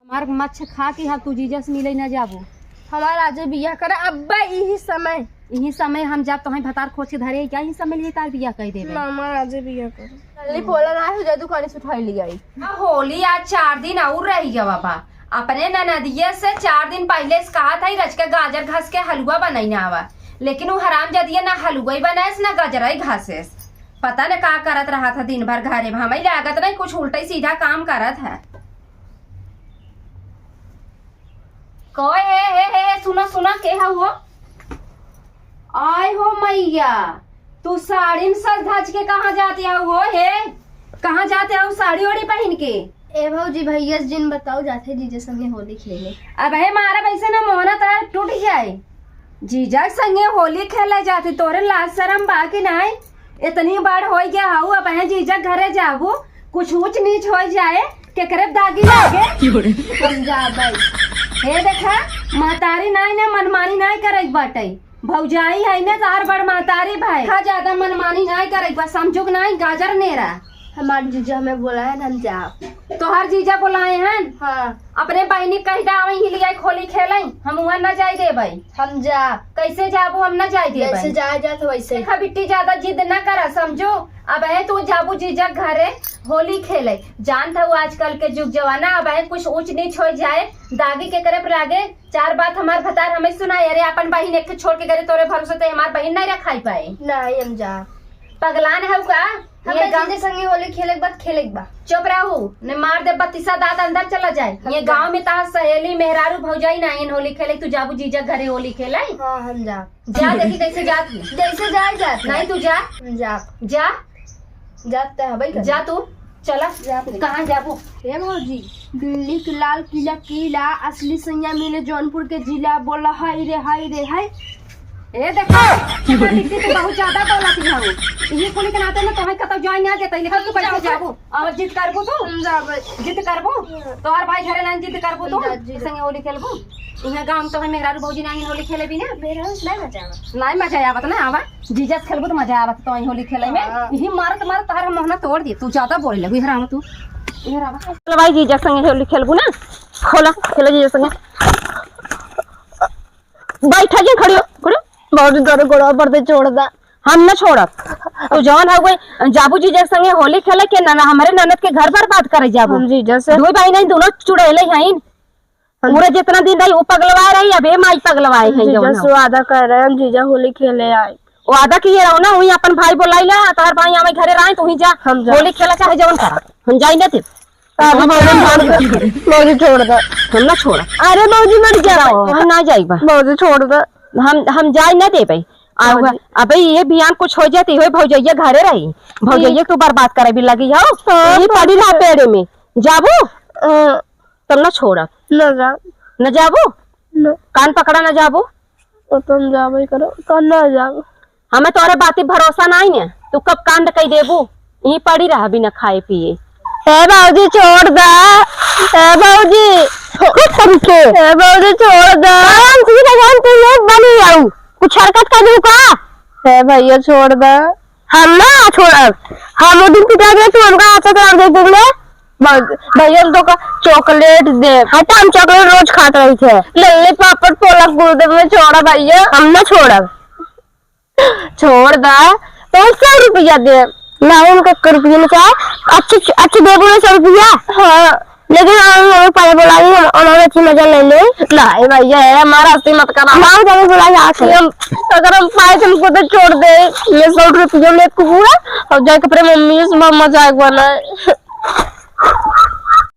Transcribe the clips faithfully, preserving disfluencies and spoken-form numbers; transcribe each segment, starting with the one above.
हमार मच्छ खा के हम तू जीजा से मिले न जाबू। हमार आजे बियाह करे, अब्बा इही समय। इही समय हम जाब, तोहें भतार खोज के धरे, क्या इही समय लिए तार बियाह कर देबे? ना, हमार आजे बियाह करे। जल्दी बोला ना, हो जा दुकान से उठाई ले आई। आ, होली आज चार दिन और रह गया बाबा। अपने ननदिया से चार दिन पहले से कहा था, रच के गाजर घस के हलवा बनाई ना आवा, लेकिन वो हराम जदिया ना हलवा ही बनाएस ना गजरा ही घासेस। पता न का करत रहा था दिन भर घरे में, हमें लागत नहीं कुछ उल्टा ही सीधा काम करत है। कोई हे, हे, हे, हे, सुना, सुना, के है वो? आय हो मैया, तू साड़ी में सज धज के कहाँ जाते हो, हो हे? कहाँ जाते हो साड़ी ओड़ी पहन के? ए भौजी, भैया से जिन बताओ, जाते जीजा संगे होली खेले। अब हे मारा वैसे ना मोहना तार टूट जाए। जीजा संगे होली खेले जाती, तोरे लाज शरम बा कि नाय? इतनी बड़ होई गया हऊ, अब हैं जीजा घरे जाबू, कुछ ऊंच नीच होई जाए, केकरे दागी लागे? हम जाबै। हे देखा, महतारी नाय ने मनमानी नाय करे बाटे। भौजाई है ने तार बड़ महतारी भाई। खा ज्यादा मनमानी नाय करे, बस समझुक नाय गाजर नेरा। हमार जीजा हमें बोलाए हैं, हम जाब। तोहर जीजा बोलाए हैं? हाँ। अपने बहिनी कह दा, वहीं लिया होली खेले, हम वहाँ न जाए देबै। हम जाब। कैसे जाबू, हम न जाए देबै? जैसे जाए जात वैसे। देखा बिट्टी, ज्यादा जिद न करा, समझो। अब है तू जाबू जीजा घरे होली खेले, जानत हऊ आजकल के जुग जमाना, अब है कुछ ऊंच नीच हो जाए, दागी के करे पर लागे। चार बात हमार भतार हमें सुनाए, अरे अपन बहिन एक छोड़ के गरे तोरे भरोसे ते हमार बहिन नहीं रखाई पाए। नहीं, हम जा। पगलान है का? हम ये तो गाँव जीजा संगे होली खेले के बाद खेले के बा। चुप रहू, ने मार दे बत्तीसा दांत, अंदर चला जाए। हम ये जा। गाँव में तहार सहेली, मेहरारू, भौजाई ना आइन होली खेले, तू जाबू जीजा घरे होली खेले? हाँ, हम जा। जा, देखी कैसे जात है। जैसे जाए जात है। नहीं, तू जा। हम जा। जा। जात है भाई। जा तू, चला। जात है। कहाँ जाबू? हे भौजी, दिल्ली के लाल किला, किला, असली सैया मिले जौनपुर के जिला, बोला हाय रे, हाय रे, हाय। ए देखो, तोहर बिट्टी तो बहुत ज्यादा बोलत हऊ। इही कुली के नाते ना तोहे कतौ जाए ना देतै, लेकिन तू कैसे जाबू? और जिद करबू तू? हम जाबै। जिद करबू? तोहर भाई घरे ना जिद करबू तू? जा, जी। संगे होली खेलबू? इहाँ गाँव में तोहर मेहरारू भौजी ना होली खेले भी ना? मेहरारू से नहीं मजा आवा। नहीं मजा आवत ना, आवा। जीजा से खेलबू तो मजा आवत तो होली खेले में। हाँ। इही मारत मारत तोहर मोहना तोड़ दी। तू ज्यादा बोले लगू, इधर आवा तू। इधर आवा। चल भाई, जीजा संगे होली खेलबू ना? खोला, खेलो जीजा संगे। बैठा जी, खड़ी हो, खड़ी हो। बहुत जोर गोड़वा पर से छोड़ दा। हम न छोड़ब। तू जौन हऊ, जाबू जीजा के संगे होली खेले के ना, ना हमरे ननद के घर बर्बाद करे जाबू। हम जीजा से दुई बहिन हईन, दुनो चुड़ैले हईन। हम पूरा जितना दिन रही, उ पगलवाए रही, अब ए माई पगलवाए हैं जीजा जौन से हऊ। वादा कर रहे हैं, हम जीजा होली खेले आए। वादा किए रहो ना, वही अपन भाई बोलाई ला, तोहर भाई हमें घरे रहे, तू ही जा। हम जा। होली खेला चाहे जौन करा, हम जाई ना थे। अभी भौजी छोड़ दे, भौजी छोड़ दे। हम ना छोड़ा। अरे भौजी मर जाओ। हम ना जाइबा। भौजी छोड़ दे। हम, हम जाए ना देबे। आ, भौजी। अबे ये बियान कुछ हो जाती हो, भौजैया घरे रही। भौजैया ठीक। तू बर्बाद करे भी लगी हो। हाँ, ये पड़ी रहा भौजी। पेड़े में। जाबू? हाँ। तब ना छोड़ा। ना जा। ना जाबू? ना। कान पकड़ा ना जाबू? वो तो हम जाबे करो। तो ना जाबू। हमें तोरे बाती भरोसा नाई ने, तू कब कांड कई देबू? यहीं पड़ी रहा बिना खाए पिए। ए भौजी छोड़ दा, ए भौजी। खुद तरीके। ए भौजी छोड़ दा। हम सीधे जान तू ये बनी आऊ। कुछ हरकत कर दू का? ए भैया छोड़ दा। हम ना छोड़ब। हम वो दिन पिटा गए तू हमका हाथ से तोड़ दे तुमने। भौ-, भैया हम तो का चॉकलेट दे। हटा हम चॉकलेट रोज खात रही थे। लल्ले पापड़ पोलक गुरुदेव में छोड़ा भैया। हम ना छोड़ब। छोड़ दा, पाँच सौ रुपया दे। ना, उनका एक रुपया नहीं चाहे। अच्छे, अच्छे दे बोले सौ रुपया। हाँ। लेकिन हम, हमें पहले बोला नहीं, हम, उन्होंने अच्छी मजा ले ले। नहीं भैया, ये हमारा हस्ती मत करा। माँ, जब बोला यहाँ से। हम, अगर हम पाए तो हमको तो छोड़ दे। ये सौ रुपया ले कुकुरा और जाके अपने मम्मी से मजाक बनाए।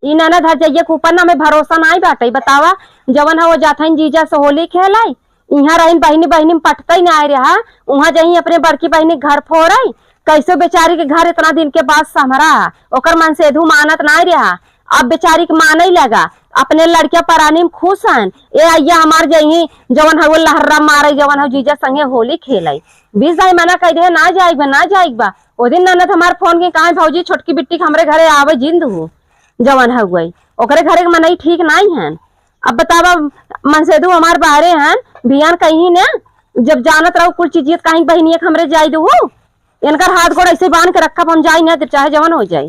ई ननद हर जइया के ऊपर ना हमें भरोसा नाई बाटे। बतावा, जवन हो जात हईन जीजा से होली खेलाई, इहाँ रहिन बहिनी, बहिनी में पटतई नाई रहा, उहाँ जहीं अपने बड़की बहिनी के घर फोरई। कैसो बेचारी के घर इतना दिन के बाद सम्हरा, ओकर मनसेधू मानत नाई रहा। अब बेचारी के मानई लगा, अपने लड़किया परानी में खुश हन। ए अइया हमार जहीं जवन हउ लहर्रा मारई, जवन हउ जीजा संगे होली खेलई। बीस दाई मना कई दे, ना जाइक बा, ना जाइक बा। ओ दिन ननद हमार फोन के कहा, भौजी छोटकी बिट्टी के हमरे घरे आवे जिंद हो, जवन हउ गई, ओकरे घरे के मनई ठीक नाई हन। अब बतावा, मनसेधू हमार बाहरे हन, बियान कहीं ने, जब जानत रहो कुल चीजियत, कहीं बहिनिया के हमरे जाई दू, इनकर हाथ गोड़ ऐसे बांध के रखब, हम जाई ना, चाहे जवन हो जाए।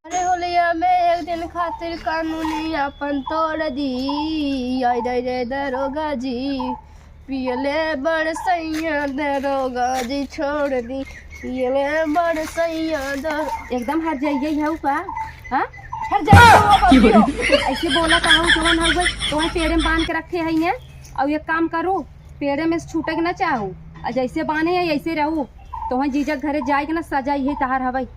अरे होलिया में एक दिन खातिर कानूनी आपन तोड़ दी। आय रे रे दरोगा जी, पियले बड़ सैया दरोगा जी छोड़ दी। पियले बड़ सैया दर-, एकदम हर जाइए हऊ का? हाँ? हर जाइए हऊ का? ऐसे बोला का हऊ जवन हऊ गई, तोहे पेड़े में बांध के रखे है ये। और एक काम करू, पेड़े में से छूटे के ना चाहू, आ जैसे बांधे है ऐसे रहू। तोहे जीजा के घरे जाए के ना सजा इहे तहार हवई।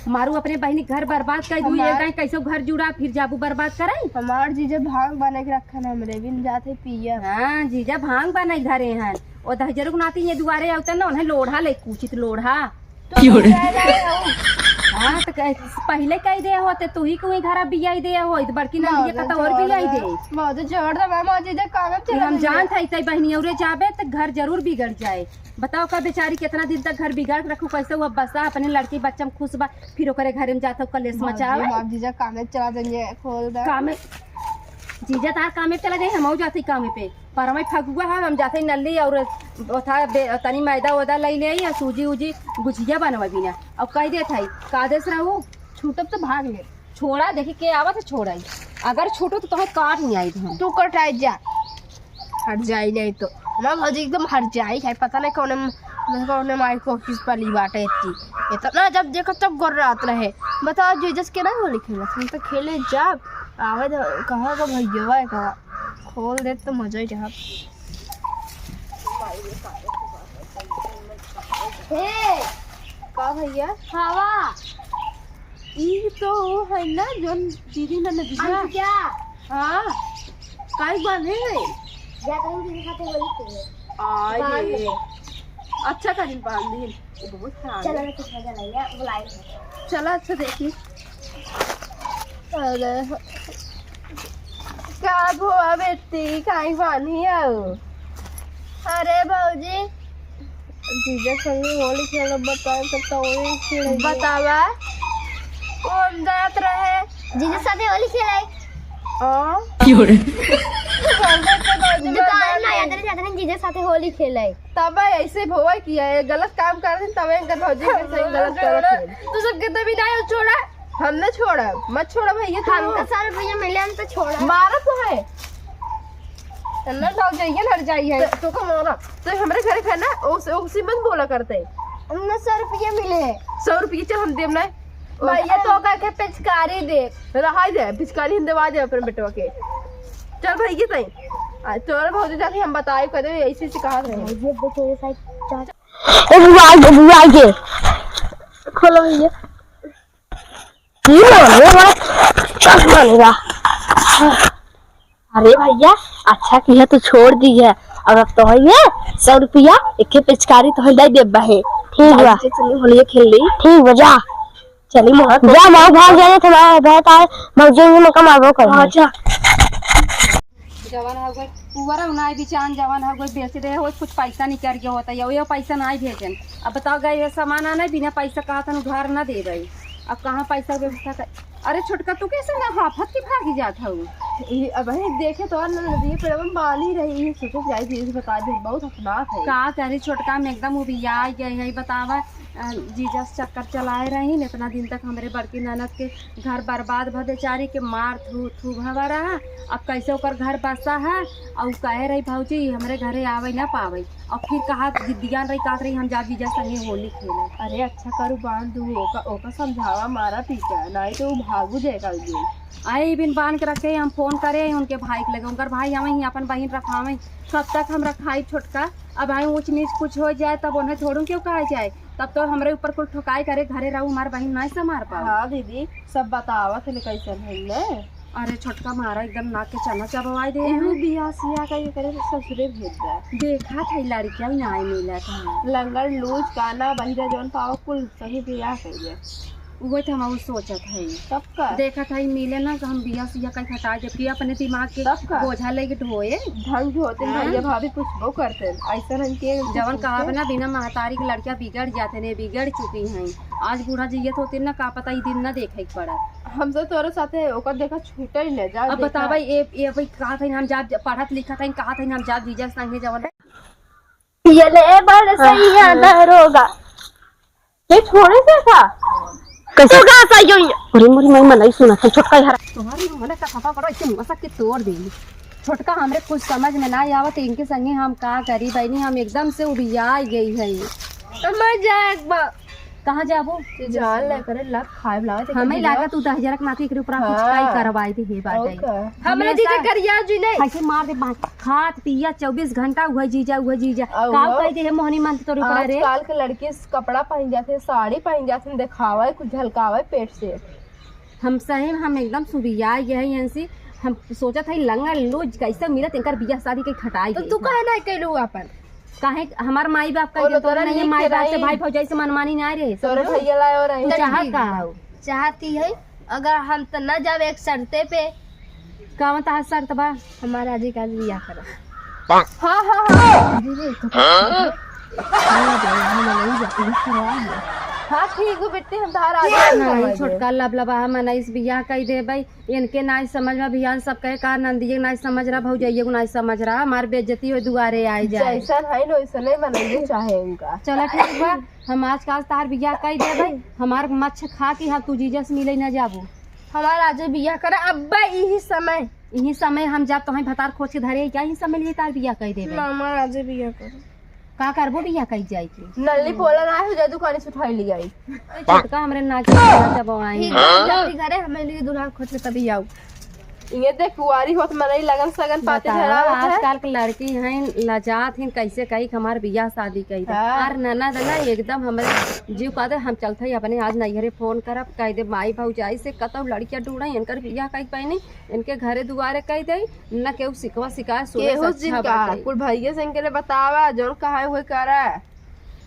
मारू अपने बहिनी के घर बर्बाद कर दू, ये हमार गाय कैसो घर जुड़ा, फिर जाबू बर्बाद करे। हमार जीजा भांग बने के रखन, हमरे बिन जाते पिया। हाँ, जीजा भांग बने धरे हन। ओ दहजरू के नाती ये दुआरे आवतन ना, उन्हें लोढ़ा ले कुचित लोढ़ा। तो क्यों रे? हाँ, तो कह-, पहिले कह दे होते, तू ही कोई घर बियाई दे हो, इत बड़की नंदिया का तो और बियाई दे। बहुत जोर दबा, मौजी दे, कागज ये हम चला जानत है, तई बहिनी औरे जाबे तो घर जरूर बिगड़ जाए। बताओ का बेचारी कितना दिन तक घर बिगाड़ के रखू, कैसे वो बसा अपने लड़की बच्चा में खुश बा, फिर ओकरे घरे में जाता कलेश मचावे। बाप जीजा कामे चला देंगे, खोल दे। कामे, जीजा तार कामे चला जाए, हम जाते कामे पे, पर हमें फगुआ है, हम जाते नल्ली और ओथा बे-, तनी मैदा वैदा ले ले या सूजी उजी गुझिया बनवा बिना। अब कह देत है, कादेस रहू, छूटब तो भाग ले। छोड़ा, देखी के आवत है, छोड़ा ही। अगर छूटो तो तुम्हें काट नहीं आई हम। तू कटाई जा। हट जाई नहीं तो। ना भौजी एकदम हट जाई है, पता नहीं कौन, कौन माई को किस पली बाटे इतनी। इतना जब देखो तब गोर्रात रहे। बताओ जीजस के ना होली खेलत, हम तो खेले जाब। आवे दे, कहाँ का भैया है, कहाँ? खोल दे तो मजा ही रहा। हे! का भैया? हवा। ई तो वो है ना, जोन दीदी ना नदिया। हम क्या? हाँ। काई बांधे है? जा कहीं दीदी खाते होली खेले। आए बांध। रे। अच्छा कहीं बांध दे। ये बहुत खराब चलो, है। मैं कुछ मजा नहीं है, बुलाई है। चला, अच्छा देखी। अरे, का भुआ बेटी, काई बानी आओ? अरे भौजी। जीजा संगे होली खेलब, बताओ तो, तो होली खेलब। बतावा। कौन जात रहे? जीजा साथे होली खेले। आ? क्यों रे? दुकान ना याद रहे, जाते हैं जीजा साथे होली खेले। तब ऐसे भवा किया है, गलत काम कर दिन, तब इनकर भौजी के सही गलत करत है। तू सब कितना भी ना छोड़ा। हम न छोड़ब, मत छोड़ब भैया, तू। हमका सौ रुपया मिले, हम तो छोड़ब। मारा तो है। ना लग जाइए, लड़ जाइए। तो, तो को मारा। तो हमरे घरे खाना, उस, उसी मत बोला करते। हमने सौ रुपया मिले। सौ रुपया चल हम देब ना। भैया, तो का के पिचकारी दे। रहाई दे, पिचकारी हम देवा दे अपने बेटवा के। चल भैया तई। आ, तोरा भौजी जाके हम बताए, कह दे, ऐसे, ऐसे कहा रहे। भैया, दे तोरे साथ चाचा। ओ बुआ, ओ बुआ, आगे। खोलो भैया। ई लो, ये बड़ा चश्मा लेगा। अरे भैया, अच्छा किया तू छोड़ दी है। अब, अब तो है ये सौ रुपया, एक ही पिचकारी तो है, दे देबा है। ठीक बा। चली होलिया खेल ली। ठीक बा, जा। चली मोहर। जा, माँ भाग जाने थे, माँ बहुत आए, मौजी में मका मारबो कर। हाँ, जा। जवन हो गए, पुअरा उनाई बिचान जवन हो गए, बेच दे हो, कुछ पैसा निकल गया होता है, ये पैसा नहीं भेजन। अब बताओ गए, ये सामान आना है, बिना पैसा कहा था उधार ना दे रही। अब कहाँ पैसा व्यवस्था कर? अरे छोटका, तू कैसे ना हाफत के भागी जात हऊ? ई अब है, देखे तो और ना नदिए पे हम बानी रही, ये सोचे जाए, धीरे से बता दे, बहुत हफनाक है। का करी छोटका, हम एकदम उबिया गए हैं, बतावा। अ, जीजा से चक्कर चलाए रही, इतना दिन तक हमरे बड़की ननद के घर बर्बाद भा बेचारी के मार थू, थू भवा रहा। अब कैसे ओकर घर बसा है, और उ कहे रही, "भौजी, हमरे घरे आवे ना पावे।" और फिर कहा, जिद्दियान रही, कहत रही, "हम जा जीजा संगे होली खेले।" अरे अच्छा करू, बांध दू, ओका, ओका समझावा, मारा पीटा, नहीं तो उ भागू जाएगा ये। आए बिन बांध के रखे, हम फोन करे उनके भाई के लगे, उनकर भाई आवे ही अपन बहिन रखावे, कब तक हम रखाई छोटका? अब आए ऊंच नीच कुछ हो जाए, तब उन्हें थोड़ू क्यों कहा जाए? तब तो हमरे ऊपर कुल ठोकाई करे, घरे रहू, हमार बहिन नहीं संभार पाओ। हाँ दीदी, सब बतावत है कैसन है ने। अरे छोटका मारा एकदम नाक के चना चबवाई दे एहू हैं। बियाह सिया का ये करे तो ससुरे भेज दे। देखा था लड़कियां ही ना मिला था। लंगड़ लूज काना बहिरा जौन पाओ कुल सही बियाह कर दे। उहे तो हम सोचत है। तब का? देखत है मिले ना तो हम बियाह सिया का हटा, जबकि अपने दिमाग के तब का? बोझा लेके ढोए। ढंग से होते हैं हाँ। भैया भाभी पूछबो करते हैं। ऐसा रंग के जवन कहा ना बिना महतारी के लड़कियां बिगड़ जाते ने, बिगड़ चुकी हैं। आज बूढ़ा जियत होते ना, का पता ई दिन ना देखे के पड़ा। हम तो तोरे साथे ओकर देखा छूटे ही ले जा, अब देखा। बतावा, ए, ए, भाई, कहा था हम जाब, पढ़त लिखत हैं, कहा था हम जाब जीजा संगे जवन। ये ले बड़ सैया हाँ। दरोगा। ये छोड़े से था? कैसे? तू कहाँ से आई हो? अरे मोरी माई, मनई सुनत है, छोटका यार। तुम्हारी मने का खपा पड़ो, इसे मुँह के तोड़ देई। छोटका हमरे कुछ समझ में ना आवत, इनके संगे हम का करी बहिनी, हम एकदम से उबिया गई है। तो मर जाए एक बार। कहाँ जाबो? जान ले करे लत खाए वाला है, हमें देखिए लागत तू दहिजरक नाती एकरे ऊपर कुछ हाँ। काई करवाई दे हे बाटे। और का? हमरा हमेशा जीजा करिया जी नहीं। ऐसे मार दे बात। खात पिया चउबीस घंटा उहे जीजा, उहे जीजा। और का वो कह दे हे मोहनी मन तोरे ऊपर रे? आजकल के लड़की कपड़ा पहन जाते, साड़ी पहन जाते, दिखावे, कुछ झलकावे पेट से। हम सही में, हम एकदम सुबिया गए हैं इनसे। हम सोचत है लंगा लूज कैसे मिलत, इनकर बियाह शादी के खटाई तो गई तू है। काहे ना कैलू अपन? काहे हमार माई बाप का और ये तो तोरा नहीं है, नीक माई के बाप से रही। भाई भौजाई से मनमानी ना रहे, तोरे समझो? भैया लाए और रही। तू तो चाहत ठीक का बा। हो? चाहती है, अगर हम तो न जावे एक शर्ते पे। कौन तहार शर्त बा? हमारा जी का बियाह करो। हाँ, हाँ, हाँ। दीदी, तो हाँ? हाँ, ठीक हो बेटी, हम तहार आगे नहीं, समझ छोटका लबलबा हम नहीं बियाह कई देबै। इनके नाई समझ रहा, भियान सब कहे का नंदिये नाई समझ रहा, भौजाइये को नाई समझ रहा, हमार बेइज्जती हो दुआरे आए जाए। जैसन है न वैसने मनइये चाहे उनका। चला ठीक बा, हम आज काल तार बियाह कई देबै, हमार मच्छ खा के हम तू जीजा से मिले न जाबो। हमार आज बियाह करा अब्बा यही समय। यही समय हम जब तोहें भतार खोज के धरे, क्या यही समय लिए तार बियाह कई देबै? ना, हमार आज बियाह करा। का करबो बियाह कई जाई के? नल्ली पोला ना हो जाए, दुकान से उठाई ले आई। ए, छोटका हमरे नाच जब आई। ठीक बा, जल्दी घरे हमें लिए दुल्हा खोज के तभी आऊ। ये देख, कुआरी होत मनई लगन सगन पाती बतावा, धरावत है। आजकल के लड़की हैं, लजात हैं, कैसे कही कि हमार बियाह शादी कही दे। हाँ। आर ननद ना एकदम हमरे जीव का दे, हम चलत हई अपने आज नैहरे फोन करब, कह दे माई भौजाई से कतौ लड़कियां ढूंढे, इनकर बियाह कही पैनी, इनके घरे दुआरे कह दे, न केहू सिकवा सिकाए सुने से केहू अच्छा जिनका, बाटे। कुल भैया से इनके लिए बतावा, जौन कहा है वही करा।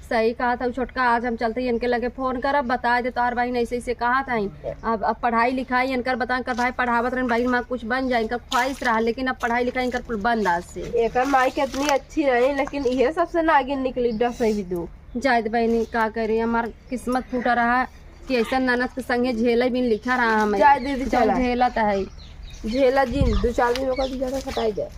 सही कहा था छोटका, आज हम चलते ही इनके लगे फोन करब, बता दे तोहार बहिन ऐसे ऐसे कहा था। अब, अब पढ़ाई लिखाई इनकर बता, इनकर भाई पढ़ावत रहन, बहिन माँ कुछ बन जाए, इनकर ख्वाहिश रहा, लेकिन अब पढ़ाई लिखाई इनकर कुल बंद आज से। एकर माई कितनी अच्छी रही, लेकिन इहे सबसे नागिन निकली डसई भी दू। जाए दे बहिनी, का करे, हमार किस्मत फूटा रहा कि ऐसा ननद के संगे झेले बिन लिखा रहा हमें। जाए दीदी, जौन चला। झेलत है। झेला जिन, दो चार दिन ओकर ज्यादा खटाई जाए।